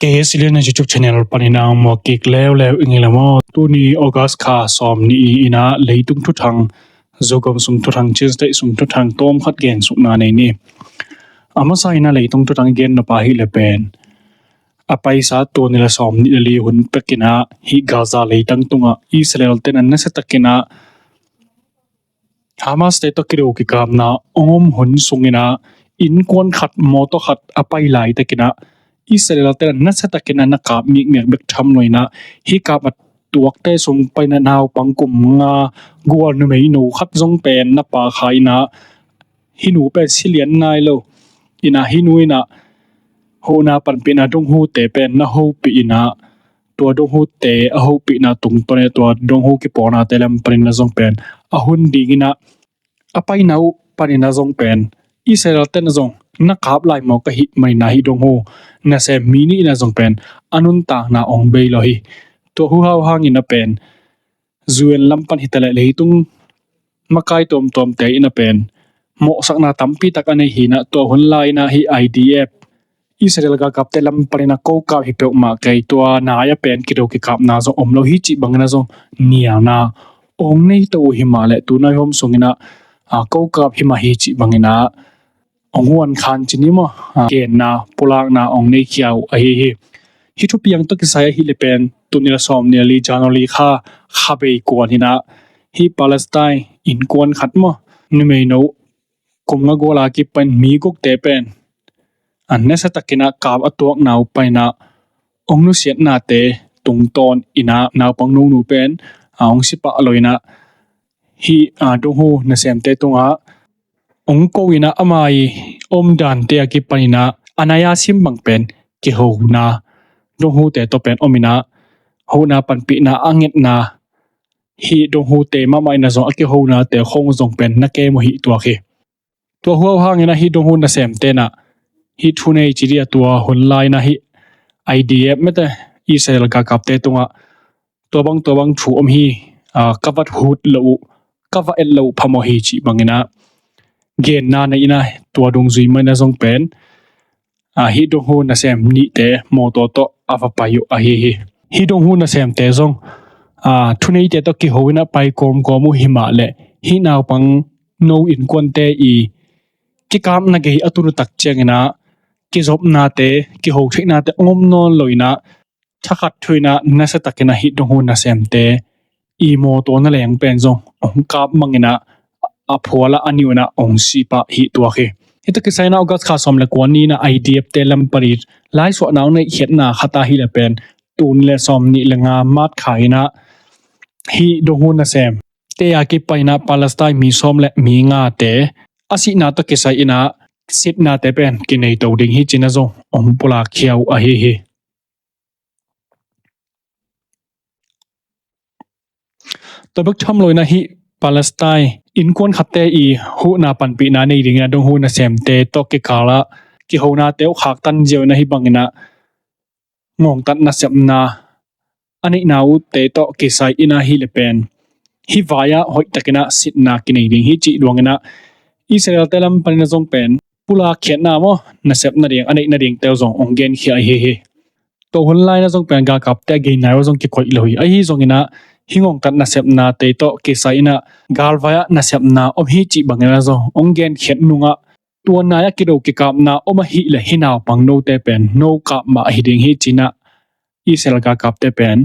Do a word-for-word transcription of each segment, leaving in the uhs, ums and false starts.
A S Lian na YouTube channel panin a muak kik leuleu ing ei le maw. Tuni August kha sawm ni i-in ah leitung thuthang, Zogam sung thuthang, Chin State sung thuthang tawm khat gen sukna nei ni. A masa in ah leitung thuthang gen nop ahi le pen a paisa tul nih le sawm nih le li hun pek in ah hih Gaza leitang tungah Israel ten a nasiatakin ah Hamas te tawh kido kikapna hong om hun sungin ah innkuan khat, mawtaw khat a pai laitak in ah Israel ten a nasiatakin ah na kap ngikngek bek tham lo in ah hih kap a tuakte sung panin ah naupang kum nga gual numeino khat zong pen na pa kha in ah hih nu pen si lian nai lo in ah hih nu in ah huhna panpihna donghute pen na hopih in ah tua donghute a hopihna tungtawn in ah tua donghu kipawnate lam panin ah zong pen a hun ding in ah a paina uh panin ah zong pen Israel ten ah zong na kap lai mawk ahih manin ah hih donghu nasem mi nih in ah zong pen a nuntakna hong bei lo hi. Tua huhau hangin ah pen U N lam pan hi ta leh leitung makai tuamtuamte in ah pen mawhsakna tampi tak a nei hi in ah tua hun lai in ah hih I D F Israel galkapte lam panin ah ko kap hi peuhmah kei, tua nai ah pen kido kikapna zong om lo hi cih bangin ah zong nialna hong nei to uh hi mah leh tunai hom sungin ah ko kap hi mah hi cih bangin ah hong huan khan ci ni maw, genna pulakna hong nei khia uh ahi hi. Hih thupiang tawh kisai ahi le pen tul nih le sawm nih le li January kha kha bei kuan in ah hih Palestine innkuan khat maw, numeino kum nga gual a kipan mi gukte pen a nasiatakin ah kap a tuakna uh panin ah hong nusiatnate tungtawn in ah naupang nonu pen a hong si pah lo in ah hih donghu nasemte tungah hong ko in ah ama i omdante a kipan in ah a nai a sim bang pen kihona donghute tawh pen om in ah huhna panpihna a ngetna hih donghute mahmah in ah zong a kihonate khong zong pen na kem uh hi tuak hi. Tua huhau hangin ah hih donghu nasemte in ah hih thu nei ci dih a tua hun lai in ah hih I D F mete Israel galkapte tungah tua bang tua bang thu om hi, ka va hut lo uh, ka va et lo uh phamawh hi cih bangin ah genna nei in ah tua dungzui mah in ah zong pen hih donghu nasem nihte mawtaw tawh a va pai uh ahi hi. Hih donghu nasemte zong thuneite tawh kiho in ah pai kawmkawm uh hi mah leh hih naupang no innkuante i kikapna gei a tun uh tak ciangin ah kizopnate, kiho theihnate hong om nawn lo in ah thakhat thu in ah nasiatakin ah hih donghu nasemte i mawtaw na leng pen zong hong kap mang in ah a phual ah a niu in ah hong si pah hi tuak hi. Hih tawh kisai in ah August kha sawm le kua ni in ah I D F te lam panin laisuahna hong neihkhiatna khat ahi le pen tul nih le sawm nih le nga March kha in ah hih donghu nasemte a kipan in ah Palestine mi sawm le mi ngate a sihna tawh kisai in ah sitnate pen kinei to ding hi ci-in ah zong hong pulak khia uh ahi hi. Tua bek tham lo in ah hih Palestine innkuan khatte i huhna panpihna nei dingin ah donghu nasemte tawh kikal ah kihonate uh khaktan ziau in ah hih bangin ah ngongtat nasepna a neihna uhte tawh kisai in ah hi le pen hih vai ah hoihtakin ah sitna kinei ding hi cih duangin ah Israel te lam panin ah zong pen pulak khiatna maw, nasepna ding a neihna dingte uh zong hong genkhia ahi hi. Tua hun lai in ah zong pen galkapte a gei nai uh zong kikoih lo hi. Ahi zongin ah hih ngongtat nasepnate tawh kisai in ah galvai ah nasepna om hi cih bangin ah zong hong genkhiat nungah tua nai ah kido kikapna om ahih leh hih naupang note pen no kap mah ahi ding hi ci-in ah Israel galkapte pen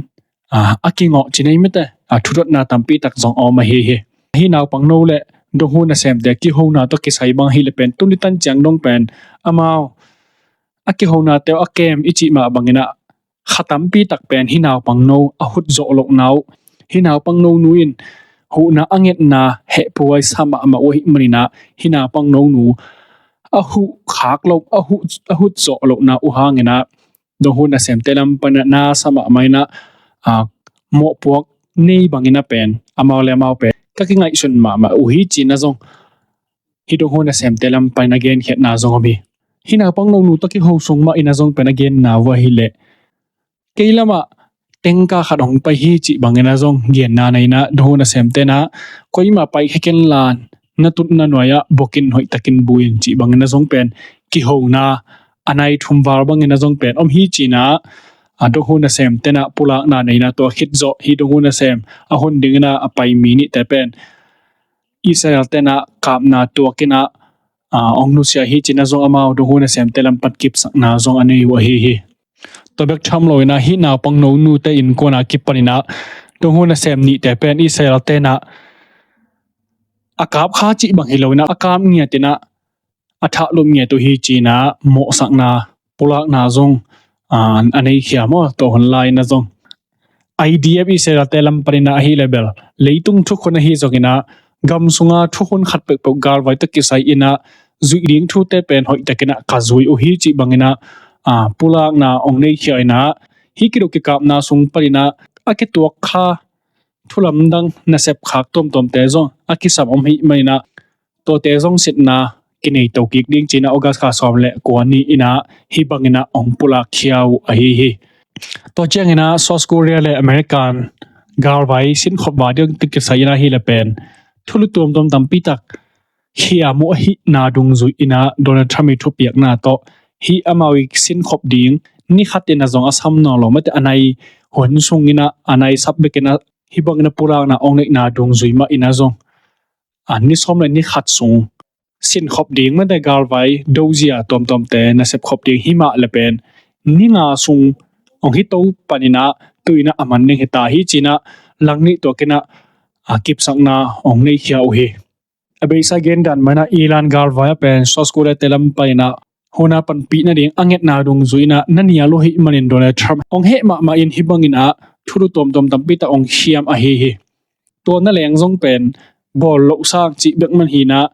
a kingawh ci nei mete a thudotna tampi tak zong a om ahi hi. Hih naupang no le donghu nasemte kihona tawh kisai bang ahih le pen tuni tan ciang dong pen amau a kihonate uh a kem i cih mah bangin ah kha tampi tak pen hih naupang no a hut zawh lohna uh, hih naupang no nu in huhna a ngetna hehpuai sa mahmah uh ahih manin ah hih naupang no nu a huh khak loh, a huh, a hut zawh lohna uh hangin ah donghu nasemte lam panin ah na sa mahmah in ah mawhpuak nei bangin ah pen amau le amau pen ka kingaihsun mahmah uh hi ci-in ah zong hih donghu nasemte lam panin ah genkhiatna zong om hi. Hih naupang no nu tawh kiho sung mah in ah zong pen a genna uh ahih leh kei lamah tengka khat hong pai hi cih bangin ah zong genna nei in ah donghu nasemte in ah koimah paikhe ken la, na tutna nuai ah buak in hoihtakin bu in cih bangin ah zong pen kihona a nai thum val bangin a zong pen om hi ci-in ah, a donghu nasem ten ah pulakna nei-in ah tua khit zawh hih donghu nasem a hun dingin ah a pai mi nihte pen Israel ten ah kapna tuakin ah, a, ong nusia hi ci-in ah zong amau donghu nasemte lam pan kipsakna zong a nei uh ahi hi. Tua bek tham loin ah hih naupang nonute innkuan a kipanin ah donghu nasem nihte pen Israel ten ah a kap kha cih bang hi loin ah a kap ngiatin ah a thahlup ngiat uh hi ci-in ah mawhsakna pulakna zong, a, a nei khia maw, tua hun lai-in ah zong. IDF Israel-te lam panin ah ahih leh bel leitung thukhun ahi zongin ah gam sunga thukhun khat peuhpeuh galvai tawh kisai-in ah zuih ding thute pen hoihtakin ah ka zui uh hi cih bangin ah, a, pulakna ong nei khia-in ah hih kido kikapna sung panin ah a kituak kha thu lamdang nasep khak tuamtuamte zong a kisam om hi manin ah tuate zong sitna kinei to kik ding ci-in ah August kha sawm le kua ni-in ah hih bangin ah ong pulak khia uh ahi hi. Tua ciangin ah South Korea le American galvai sinkhop vai ding tawh kisai-in ah ahih leh pen thulu tuamtuam tampi tak khiam uh ahihna dungzui-in ah Donald Trump i thupiakna tawh hih amau i sinkhop ding ni khatin ah zong a sam nawn lo, mate, a nai hun sungin ah a nai sap bekin ah hih bangin ah pulakna ong neihna dungzui mah in ah zong, a, ni sawm le ni khat sung sinkhop ding, mate, galvai dozia tuamtuamte nasep khop ding hi mah leh pen ni nga sung ong hi to panin ah tu-in ah a man ding hi ta hi ci-in ah langnih tuakin ah, a, kipsakna ong nei khia uh hi. A beisa gen dan manin ah Iran galvai ah pen South Korea-te lam panin ah hun a panpih nading a ngetna dungzui-in ah na nial uh hi manin Donald Trump ong heh mahmah in hih bangin ah thulu tuamtuam tampi tak ong khiam ahi hi. Tua na leng zong pen bawl loh sang cih bek man hi-in ah,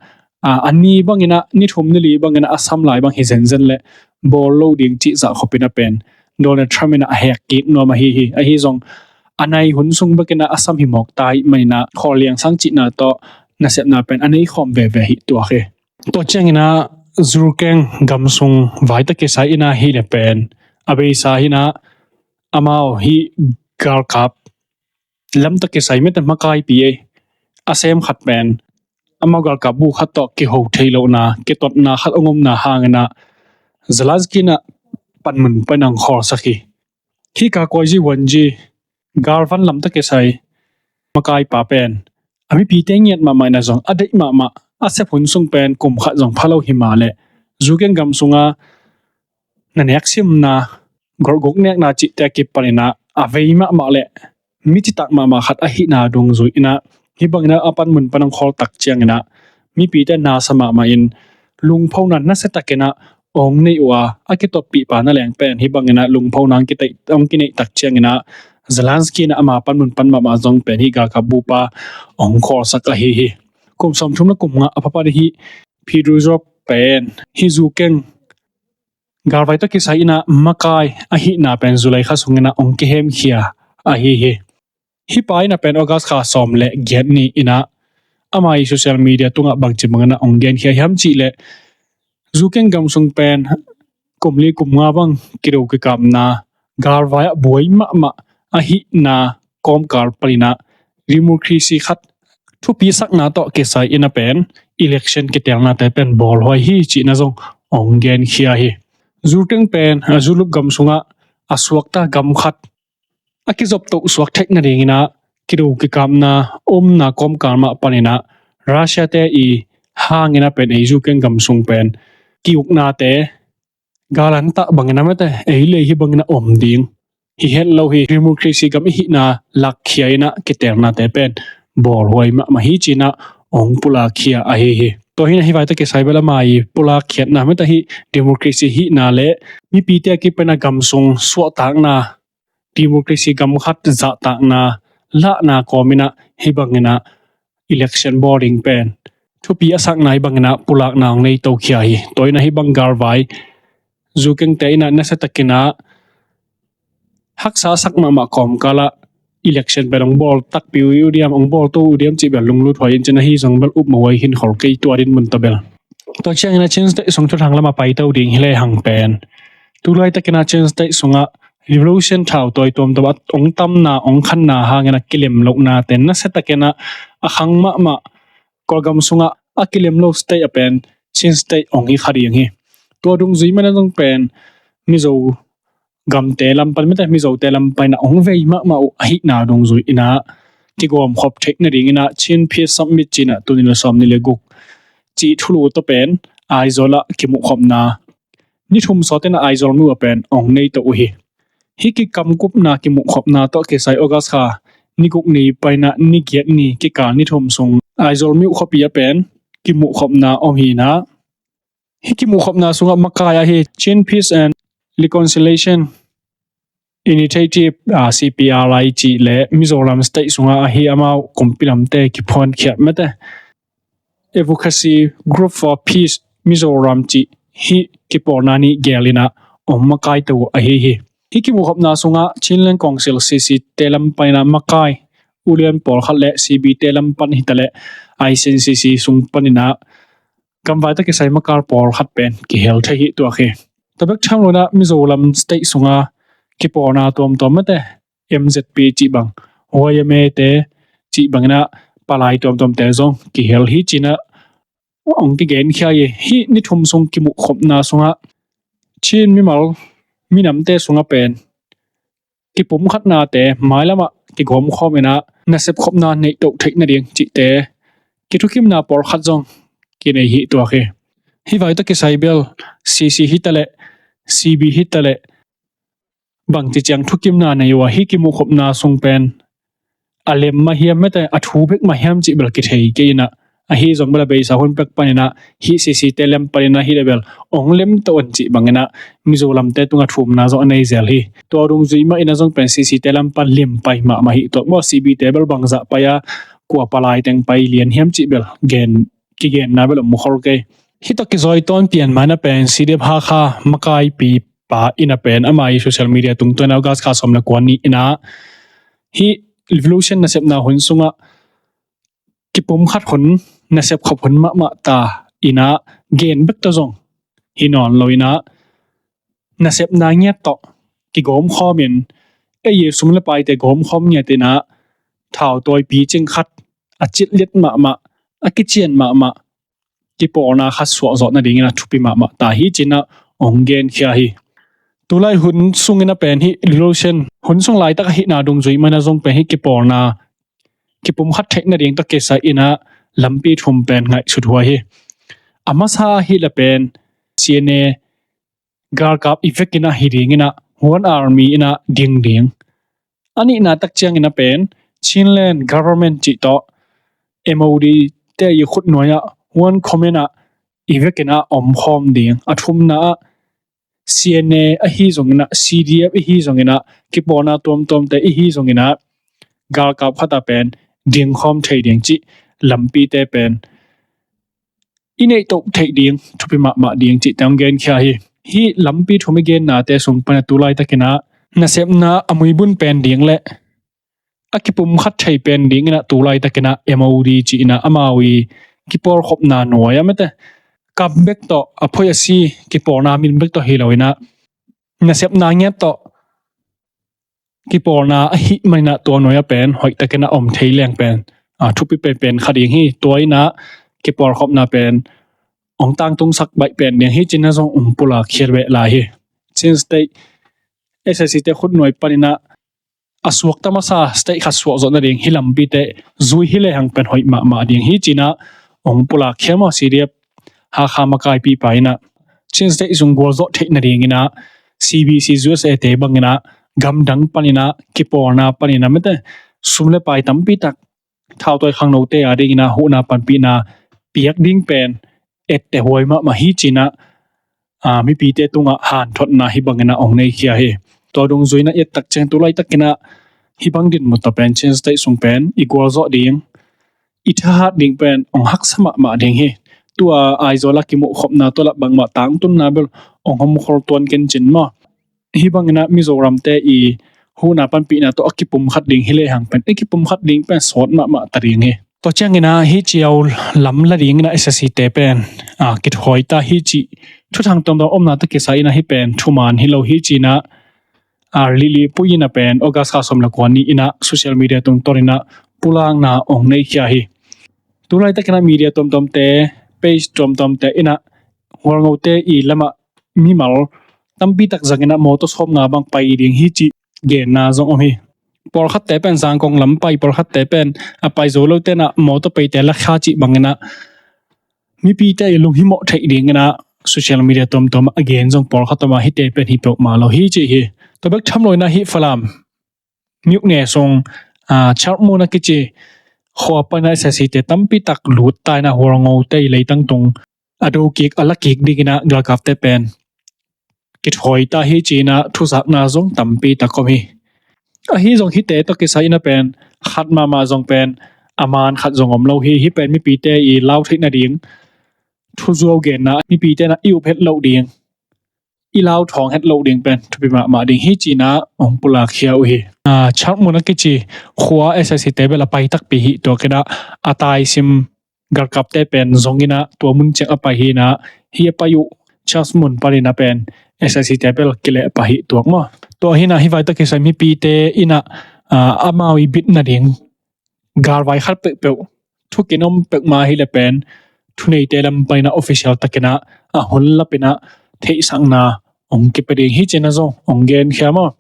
a, a ni bangin ah, ni thum ni li bangin ah a sam lai bang hi zenzen leh bawl lo ding cih zah khopin ah pen Donald Trump in ah a hek kik nuam ahi hi. Ahi zong a nai hun sung bekin ah a sam hi mawk ta hi manin ah khawl liang sang cihna tawh nasepna pen a nei khawm veve hi tuak hi. Tua ciangin ah Zurkeng gam sung vai tawh kisai-in ah ahih leh pen a beisa hi-in ah amau hih galkap lam tawh kisai, mate, makaipi ei a sem khat pen amau galkap bu khat tawh kiho thei lohna, kitotna khat ong omna hangin ah Zelensky in ah panmun pan ong khawlsak hi. Hih Kakoizi Wanji galvan lam tawh kisai makaipa pen a mipite ngiat mahmah in ah zong a deih mahmah, a sep hun sung pen kum khat zong pha lo hi mah leh Zurkeng gam sunga na nek simna, golhguk nekna cihte a kipanin ah a vei mahmah leh mi citak mahmah khat ahihna dungzui-in ah hih bangin ah a panmun pan ong khawl tak ciangin ah mipite na sa mahmah in lungphona nasiatakin ah ong nei uh a, a kitotpihpa na leng pen hih bangin ah lungphona ong kitei, ong kineih tak ciangin ah Zelensky in ah ama panmun pan mahmah zong pen hih galkap bupa ong khawlsak ahi hi. Kum sawmthum le kum nga a pha pan hih Piduzov pen hih Zurkeng galvai tawh kisai-in ah makai ahihna pen July kha sungin ah ong kihemkhia ahi hi. Hih pa in ah pen August kha sawm le giat ni-in ah ama i social media tungah bangci bangin ah ong genkhia hiam cih leh Zurkeng gam sung pen kum li kum nga bang kido kikapna galvai ah buai mahmah ahihna kawmkal panin ah democracy khat thupi sakna tawh kisai-in ah pen election kiteelnate pen bawlhuai hi ci-in ah zong ong genkhia hi. Zurkeng pen a Zulup gam sungah a suakta gam khat, a kizoptoh suak theih nadingin ah kido kikapna omna kawmkal mah panin ah Russia-te i hangin ah pen ei Zurkeng gam sung pen ki-uknate galantah bangin ah, mate, ei le hih bangin ah om ding hi het lo hi, democracy gam i hihna lakkhia-in ah kiteelnate pen bawlhuai mahmah hi ci-in ah ong pulakkhia ahi hi. Tua hi-in ah hih vai tawh kisai bel ama i pulakkhiatna, mate, hih democracy hihna le mipite a kipan ah gam sung suahtakna, democracy gam khat zahtakna lahna kawmin ah hih bangin ah election bawl ding pen thupi a sakna hih bangin ah pulakna ong nei tokhia hi. Tua hi-in ah hih bang galvai Zurkengte in ah nasiatakin ah haksa a sak mahmah kawmkal ah election pen ong bawl takpi uh diam, ong bawl to uh diam cih bel lunglut huai in cin, ahi zong bel upmawh huai hi khol kei tua dinmun tawh bel. Tua ciangin ah Chin State sung thuthang lamah paito ding hi lehang pen tulaitakin ah Chin State sungah revolution thautawi tuamtuam a ong tamna, ong khanna hangin ah kilem lohnate nasiatakin ah a khang mahmah Kawlgam sungah a kilem lo state ah pen Chin State ong hi kha ding hi. Tua dungzui mana zong pen Mizo gamte lam pan mete Mizote lam pan inah hong vei mahmah uh ahihna dungzui inah kigawmkhop theih nading inah Chin Peace Summit ci inah tuni le sawm ni le guk cih thulu tawh pen Aizawl ah kimuhkhopna ni thum sawt inah Aizawl mi uh a pen hong nei to uh hi. Hih kikamkupna kimuhkhopna tawh kisai August kha ni guk ni pan inah ni giat ni kikal ni thum sung Aizawl mi uh khuapi a pen kimuhkhopna om hi inah hih kimuhkhopna sungah makai ahi Chin Peace and Reconciliation Initiative, ah, C P R I cih le Mizoram State sungah ahi amau kumpi lamte kiphuankhiat mete Advocacy Group for Peace Mizoram cih hih kipawlna nih gel inah hong makai to uh ahi hi. Hih kimuhkhopna sungah Chinland Council C C te lam pan inah makai ulian pawlkhat le C B te lam pan hitaleh I C N C C sung pan inah gamvai tawh kisai makar pawlkhat pen kihel thei hi tuak hi. Tua bek tham lo inah Mizoram State sunga kipawlna tuamtuam mete M Z P cih bang, Y M A te cih bang inah palai tuamtuamte zong kihel hi ci inah hong kigenkhia hi. Hih ni thum sung kimuhkhopna sungah Chin mimal minamte sungah pen kipumkhatnate mailamah kigawmkhawm inah nasepkhopna neih toh theih nading cihte kithukimna pawlkhat zong kinei hi tuak hi. Hih vai tawh kisai bel C C hitaleh C B hitaleh bangci ciang thukimna nei uh a hih kimuhkhopna sung pen a lem mah hiam mete a thu bek mah hiam cih bel kithei kei inah ahi zong bel a beisa hun pek pan inah hih C C te lam pan inah hih le bel hong lem to un cih bang inah Mizoramte tungah thumna zong a nei zel hi. Tua dungzui mah inah zong pen C C te lam pan lim pai mahmah hi tuak maw. C B te bel bangzah pai a kua palai teng pai lian hiam cih bel gen kigenna bel om khol kei. Hih tawh kizawi tawn pian mah inah pen C D F Hakha makaipi pa inah pen ama i social media tungtawn inah August kha sawm le kua ni inah hih revolution nasepna hun sungah kipumkhat hun nasepkhop hun mahmah ta inah gen bek tawh zong hi nawn lo inah nasepna ngiat tawh kigawmkhawm in ei i sum le paite gawmkhawm ngiat inah thautawi picing khat a citliat mahmah a kician mahmah kipawlna khat suahzawh nading inah thupi mahmah ta hi ci inah hong genkhia hi. Tulai hun sung inah pen hih revolution hun sung laitak ahihna dungzui mana zong pen hih kipawlna kipumkhat theih nading tawh kisai inah lampi thum pen ngaihsut huai hi. A masa ahih le pen C N A galkap i vek inah hi ding inah one army inah ding ding. A nihna tak ciang inah pen Chinland government cih tawh M O D te i khutnuai ah one command ah i vek inah omkhawm ding. A thumna ah C N A ahi zong inah C D F ihi zong inah kipawlna tuamtuamte ihi zong inah galkap khat ah pen dingkhawm thei ding cih lampite pen i neih toh theih ding thupi mahmah ding cihte hong genkhia hi. Hih lampi thum i gennate sung pan a tulaitak inah nasepna a muibun pen ding le a kipumkhat thei pen ding inah tulaitak inah M O D ci inah amau i kipawlkhopna nuai a mete kam bek tawh a phoi a si kipawlna min bek tawh hi lo inah nasepna ngiat tawh kipawlna ahih man inah tua nuai a pen hoihtak inah om thei leng pen a thupi penpen kha ding hi. Tua inah kipawlkhopna pen hong tangtungsak baih pen ding hi ci inah zong hong pulak khiat beh lai hi. Chin State S S C te khutnuai pan inah a suakta masa state khat suahzawh nading hih lampite zui hi lehang pen hoih mahmah ding hi ci inah hong pulak khia maw. C D F Hakha makaipi pa inah Chin State sung gualzawh theih nading inah C B C U S A te bang inah gamdang pan inah kipawlna pan inah mete sum le pai tampi tak thautawi khangnote a ding inah huhna panpihna piak ding pen etteh huai mahmah hi ci inah a, mipite tungah hanthotna hih bang inah hong neikhia hi. Tua dungzui inah i et tak ciang tulaitak inah hih bang dinmun tawh pen Chin State sung pen i gualzawh ding i thahat ding pen hong haksa mahmah ding hi. Tua Aizawl a kimuhkhopna tua lah bangmah tangtunna bel hong homkhol tuan kencin maw. Hih bang inah Mizoramte i huhna panpihna tawh a kipumkhat ding hi lehang pen i kipumkhat ding pen sawt mahmah ta ding hi. Tua ciang inah hih ciau lam la ding inah S S C te pen a, kithawi ta hi cih thuthang tuamtuam omna tawh kisai inah hih pen thuman hi lo hi ci inah a, Lily Pui inah pen August kha sawm le kua ni inah social media tungtawn inah pulakna hong neikhia hi. Tulaitak inah media tuamtuamte page tuamtuamte inah Hualngote i lamah mimal tampi tak zangin ah mawtaw sawmnga bang pai ding hi cih genna zong om hi. Pawlkhatte pen Zangkong lam pai, pawlkhatte pen a pai zo lote in ah mawtaw peite lakhia cih bangin ah mipite i lunghimawh theih dingin ah social media tuamtuam ah a gen zong pawlkhat om a, hihte pen hi peuhmah lo hi cih hi. Tua bek tham loin ah hih Falam myone sung, ah, Charmun a kici khua panin ah SAC te tampi tak lut ta in ah Hualngote i leitang tung a do kik, a la kik dingin ah galkapte pen kithawi ta hi ci-in ah thuzakna zong tampi tak om hi. Ahi zong hihte tawh kisai in ah pen khat mahmah zong pen a man khat zong om lo hi. Hih pen mipite i lau theih nading thuzuau genna, mipite in ah i up het loh ding, i lau thawng het loh ding pen thupi mahmah ding hi ci-in ah hong pulak khia uh hi. Ah, Charmun a kici khua SAC te bel a pai takpi hi tuak in ah a taisim galkapte pen zongin ah tua mun ciang a pai hi in ah, hih a pai uh Charmun panin ah pen SAC te bel kileh pah hi tuak maw. Tua hi in ah hih vai tawh kisai mipite in ah, ah, amau i bit nading galvai khat peuhpeuh, thukin om peuhmah hi leh pen thuneite lam panin ah official takin ah a hun lapin ah theihsakna hong kipia ding hi ci-in ah zong hong genkhia maw.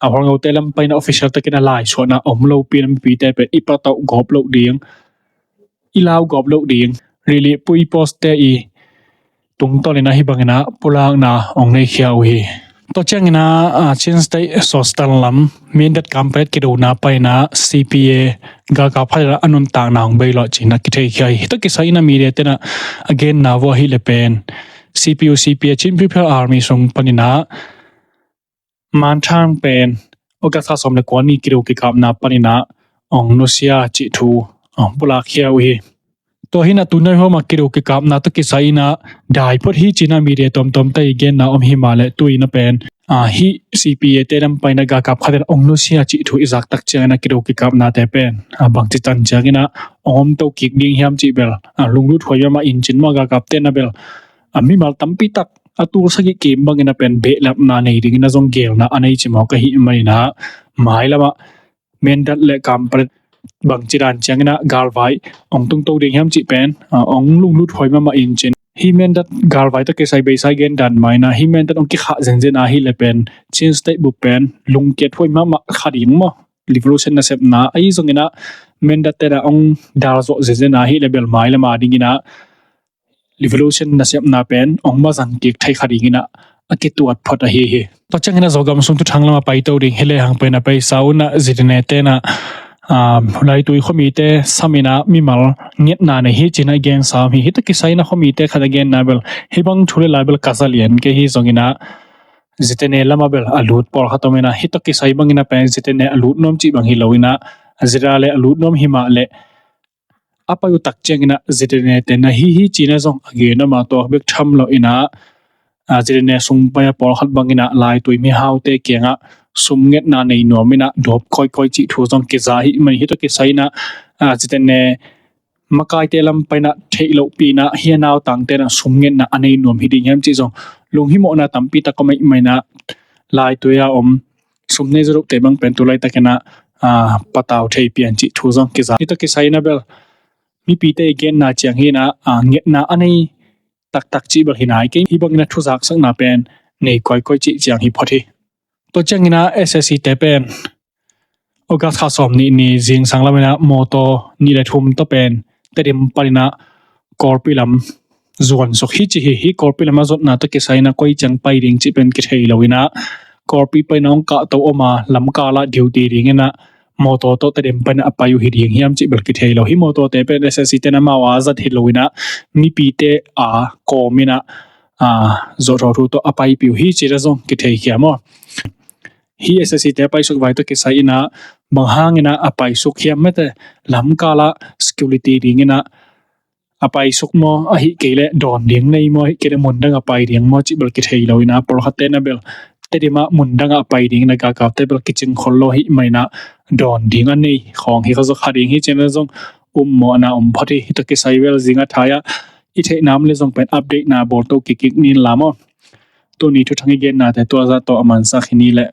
A Hualngote lam panin ah official takin ah laisuahna om lopi in ah mipite pen i patauh gawp loh ding, i lau gawp loh ding, Rili Pui Post te i tungtawnin ah hih bangin ah pulakna hong nei khia uh hi. Tua ciangin ah, ah, Chin State Sostan lam Mindat Kampalet kidona panin ah C P A galkap khat in ah a nuntakna hong bei lawh ci-in ah kithei khia hi. Hih tawh kisai in ah media te in ah a genna uh ahi leh pen C P U C P A, Chin People Army sung panin ah Manthang pen August kha sawm le kua ni kido kikapna panin ah hong nusia cih thu hong pulak khia uh hi. Tua hi in ah tunai huam ah kido kikapna tawh kisai in ah dai phot hi ci-in ah media tuamtuam te i genna om hi mah leh tu-in ah pen, ah, hih C P A te lam panin ah galkap khat in ah hong nusia cih thu i zak tak ciangin ah kido kikapnate pen, ah, bangci tan ciangin ah hong om to kik ding hiam cih bel, ah, lunglut huai mahmah in cin maw. Galkapte in ah bel, ah, mimal tampi tak a tul sagih kim bangin ah pen behlapna nei dingin ah zong gelna a nei ci mawk ahih manin ah mailam ah Mindat le Kampalet bangci dan ciangin ah galvai hong tungto ding hiam cih pen, ah, hong lunglut huai mahmah in cin. Hih Mindat galvai tawh kisai beisa i gen dan mah in ah hih Mindat hong kikhah zenzen ahi leh pen Chin State bup pen lungkiat huai mahmah kha ding maw. Revolution nasepna ahi zongin ah Mindat te in ah hong dal zawh zenzen ahi leh bel mailam a dingin ah revolution nasepna pen hong mazang kik thei kha dingin ah a kituat phot ahi hi. Tua ciangin ah Zogam sung thuthang lam ah paito ding hi lehang pen a paisa un ah ZNA te in ah, ah, Laitui khuamite samin ah mimal ngetna nei hi ci-in ah i gensa om hi. Hih tawh kisai in ah khuamite khat a genna bel hih bang thu le la bel ka za lian kei hi zongin ah ZNA lam ah bel a lut pawlkhat om in ah hih tawh kisai bangin ah pen ZNA a lut nuam cih bang hi loin ah ZRA le a lut nuam hi mah leh a pai uh tak ciangin ah ZNA te in ah hi hi ci-in ah zong a gen om a, tua bek tham loin ah, ah, ZNA sung pai a pawlkhat bangin ah Laitui mihaute kiangah sum ngetna nei nuam in ah dawp kawikawi cih thu zong kiza hi mah in hih tawh kisai in ah, ah, ZNA makaite lam panin ah theih lohpi in ah hih a nautangte in ah sum ngetna a nei nuam hi ding hiam cih zong lunghimawhna tampi tak om ahih manin ah Laitui a om sum nei zawlote bang pen tu laitakin ah, ah, patau thei pian cih thu zong kiza. Hih tawh kisai in ah bel mipite i genna ciang hi in ah, ah, ngetna a nei taktak cih bel hi nai kei. Hih bangin ah thuzaksakna pen nei kawikawi cih ciang hi phot hi. Tua ciangin ah SAC te pen August kha sawm nih ni zingsang lamin ah mawtaw nih le thum tawh pen Tedim panin ah Kawlpi lam zuan suk hi ci hi. Hih Kawlpi lam a zuatna tawh kisai in ah koi ciang pai ding cih pen kithei loin ah Kawlpi panin ah hong kahto om a lamkal ah duty dingin ah mawtaw tawh Tedim panin ah a pai uh hi ding hiam cih bel kithei lo. Hih mawtawte pen SAC te in ah amau a zat hi loin ah mipite a kawmin ah, ah, zawhthawh thu tawh a paipih uh hi ci-in ah zong kithei khia maw. Hih SAC te a paisuk vai tawh kisai in ah bang hangin ah a paisuk hiam, mate lamkal ah security dingin ah a paisuk maw, ahih kei leh dawn ding nei maw, ahih kei leh mundang a pai ding maw cih bel kithei loin ah pawlkhatte in ah bel Tedim ah mundang ah a pai dingin ah galkapte bel kicing khol lo ahih manin ah dawn ding a nei khawng hi kha zaw kha ding hi ci-in ah zong ummawhna om phot hi. Hih tawh kisai bel zing a thai ah i theihna om leh zong pen update na bawlto kik kik ni in la maw. Tuni thuthang i gennate tua zah tawh a mansak hi ni leh.